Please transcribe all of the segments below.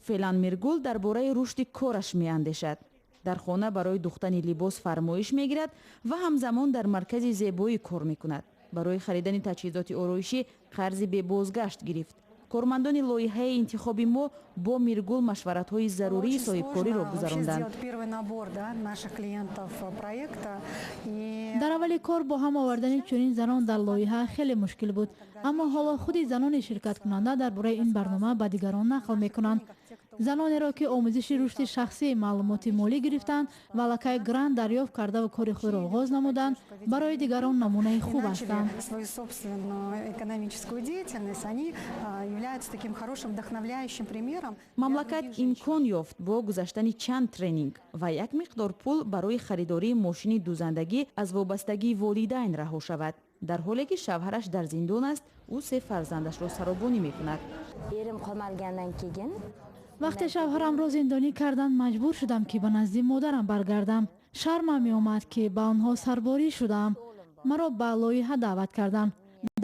Феълан Миргул дар бораи рушди кораш меандешад. Дар хона барои духтани либос фармоиш мегирад ва ҳамзамон дар маркази зебоӣ кор мекунад. Барои харидани таҷҳизоти ороишӣ қарзи бебозгашт гирифт. Кормандони лоиҳаи интихоби мо бо Миргул машваратҳои зарурии соҳибкориро гузаронданд. Дар аввали кор бо ҳам овардани чунин занон дар лоиҳа хеле мушкил буд, аммо ҳоло худи занони ширкаткунанда дар бораи ин барнома ба дигарон нақл мекунанд. Занонеро, ки омӯзиши рушди шахсии маълумоти молӣ гирифтанд ва аллакай грант дарёфт кардаву кори худро оғоз намуданд, барои дигарон намунаи хуб ҳастанд. Мамлакат имкон ёфт бо гузаштани чанд тренинг ва як миқдор пул барои харидории мошини дузандагӣ аз вобастагии волидайн раҳо шавад. Дар ҳоле ки шавҳараш дар зиндон аст, ӯ се фарзандашро саробонӣ мекунад. Вақте шавҳарамро зиндонӣ карданд, маҷбур шудам, ки ба назди модарам баргардам. Шармам меомад, ки ба онҳо сарборӣ шудаам. Маро ба лоиҳа даъват карданд.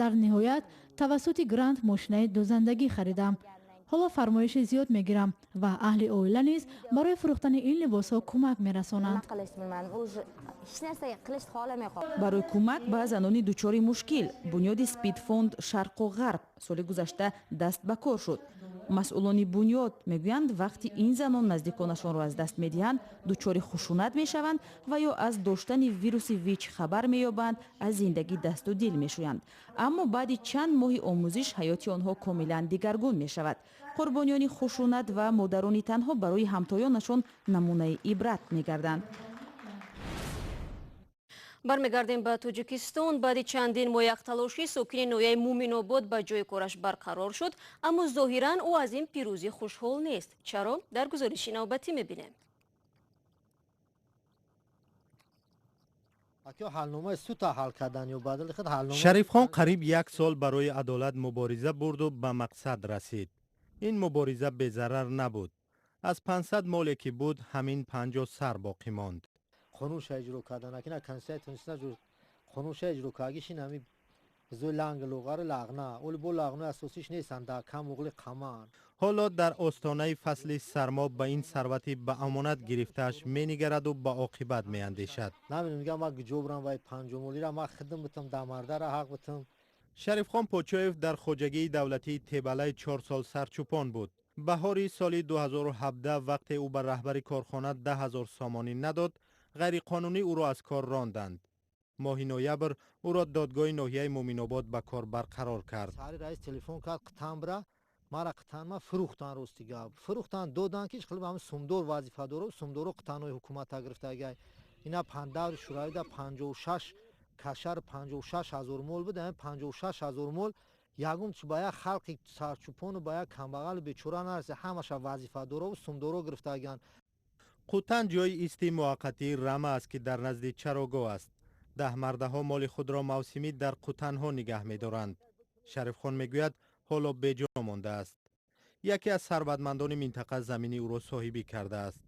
Дар ниҳоят тавассути грант мошинаи дузандагӣ харидам. Ҳоло фармоиши зиёд мегирам ва аҳли оила низ барои фурӯхтани ин либосҳо кӯмак мерасонанд. Барои кӯмак ба занони дучори мушкил бунёди Спидфонд Шарқу Ғарб соли гузашта даст ба кор шуд. Масъулони бунёд мегӯянд, вақти ин занон наздиконашонро аз даст медиҳанд, дучори хушунат мешаванд ва ё аз доштани вируси ВИЧ хабар меёбанд, аз зиндагӣ дасту дил мешӯянд. Аммо баъди чанд моҳи омӯзиш ҳаёти онҳо комилан дигаргун мешавад. Қурбониёни хушунат ва модарони танҳо барои ҳамтоёнашон намунаи ибрат мегарданд. Бармегардем ба Тоҷикистон. Баъди чандин моҳ якталошӣ сокини ноҳияи Муминобод ба ҷои кораш барқарор шуд, аммо зоҳиран ӯ аз ин пирӯзӣ хушҳол нест. Чаро? Дар гузориши навбатӣ мебинем. Шарифхон қариб як сол барои адолат мубориза бурду ба мақсад расид. Ин мубориза безарар набуд. Аз 500 моле ки буд, ҳамин 50 сар боқӣ монд. Қонунша иҷро кардан, акина конститутсия қонунша иҷро кардагишин ҳами зои ланг луғари лағна, оли бо лағнаи асосиш нестанд, дар кам уғли қаман. Ҳоло дар остонаи фасли сармо ба ин сарвати ба амонат гирифтааш менигараду ба оқибат меандешад. Намедонам, мегам ман куҷо бурам вай панҷомолира, ман хидм битам, дамардара ҳақ битам. Шарифхон Почоев дар хоҷагии давлатии Тебалай 4 сол сарчӯпон буд. Баҳори соли 2017 вақте ӯ ба раҳбари корхона 10 000 сомонӣ надод, ғайриқонунӣ ӯро аз кор ронданд. Моҳи ноябр ӯро додгоҳи ноҳияи Муминобод ба кор барқарор кард. Сари раис телефон кард, қитан бира, мара қитан ма фурӯхтан, рости гап. Фурӯхтан додан ки хеле ҳам сумдор вазифадоро, сумдоро қитанҳои ҳукумата гирифтагай. Ина пандари шӯравида 56 кашар 56 ҳазор мол буд, ҳамин 56 ҳазор мол ягон чи ба як халқи сарчӯпону ба як камбағалу бечора нарасид, ҳамаша вазифадоро сумдоро гирифтаган. Қутан ҷои исти муваққатии рама аст, ки дар назди чарогоҳ аст. Даҳмардаҳо моли худро мавсимӣ дар қутанҳо нигаҳ медоранд. Шарифхон мегӯяд, ҳоло беҷо мондааст. Яке аз сарватмандони минтақа замини ӯро соҳибӣ кардааст.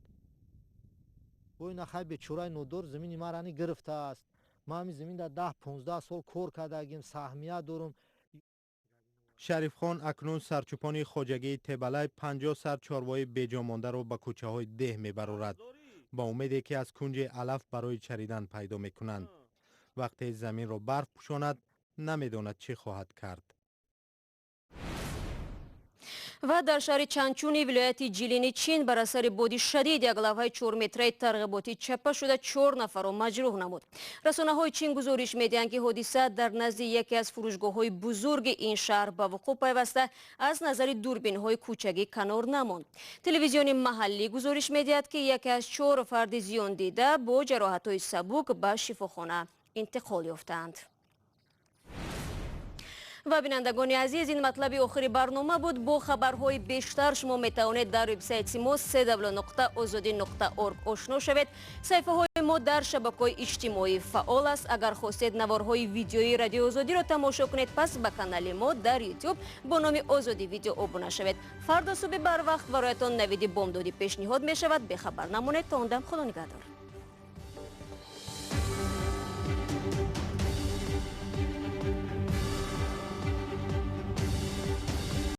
Бо ина хай бечораи нодор замини марани гирифтааст. Ман ҳамин замин дар 10-15 сол кор кардагим, саҳмия дорум. Шарифхон акнун сарчӯпони хоҷагии Тебалай 50 сар чорвои беҷомондаро ба кӯчаҳои деҳ мебарорад, ба умеде ки аз кунҷи алаф барои чаридан пайдо мекунанд. Вақте заминро барф пӯшонад, намедонад чӣ хоҳад кард. Ва дар шаҳри Чанчуни вилояти Ҷилини Чин бар асари боди шадид як лавҳаи 4 метраи тарғиботӣ чапа шуда, чор нафарро маҷрӯҳ намуд. Расонаҳои Чин гузориш медиҳанд, ки ҳодиса дар назди яке аз фурӯшгоҳҳои бузурги ин шаҳр ба вуқӯъ пайваста, аз назари дурбинҳои кӯчагӣ канор намонд. Телевизиони маҳаллӣ гузориш медиҳад, ки яке аз чор фарди зиёндида бо ҷароҳатҳои сабук ба шифохона интиқол ёфтаанд. Ва бинандагони азиз, ин матлаби охири барнома буд. Бо хабарҳои бештар шумо метавонед дар вебсайти мо cw.ozodi.org ошно шавед. Саҳифаҳои мо дар шабакаҳои иҷтимоӣ фаъол аст. Агар хостед наворҳои видеоии Радиои Озодиро тамошо кунед, пас ба канали мо дар Ютуб бо номи Озодӣ Видео обуна шавед. Фардо субҳи барвақт бароятон навиди бомдодӣ пешниҳод мешавад. Бехабар намонед. То он дам худо нигаҳдор.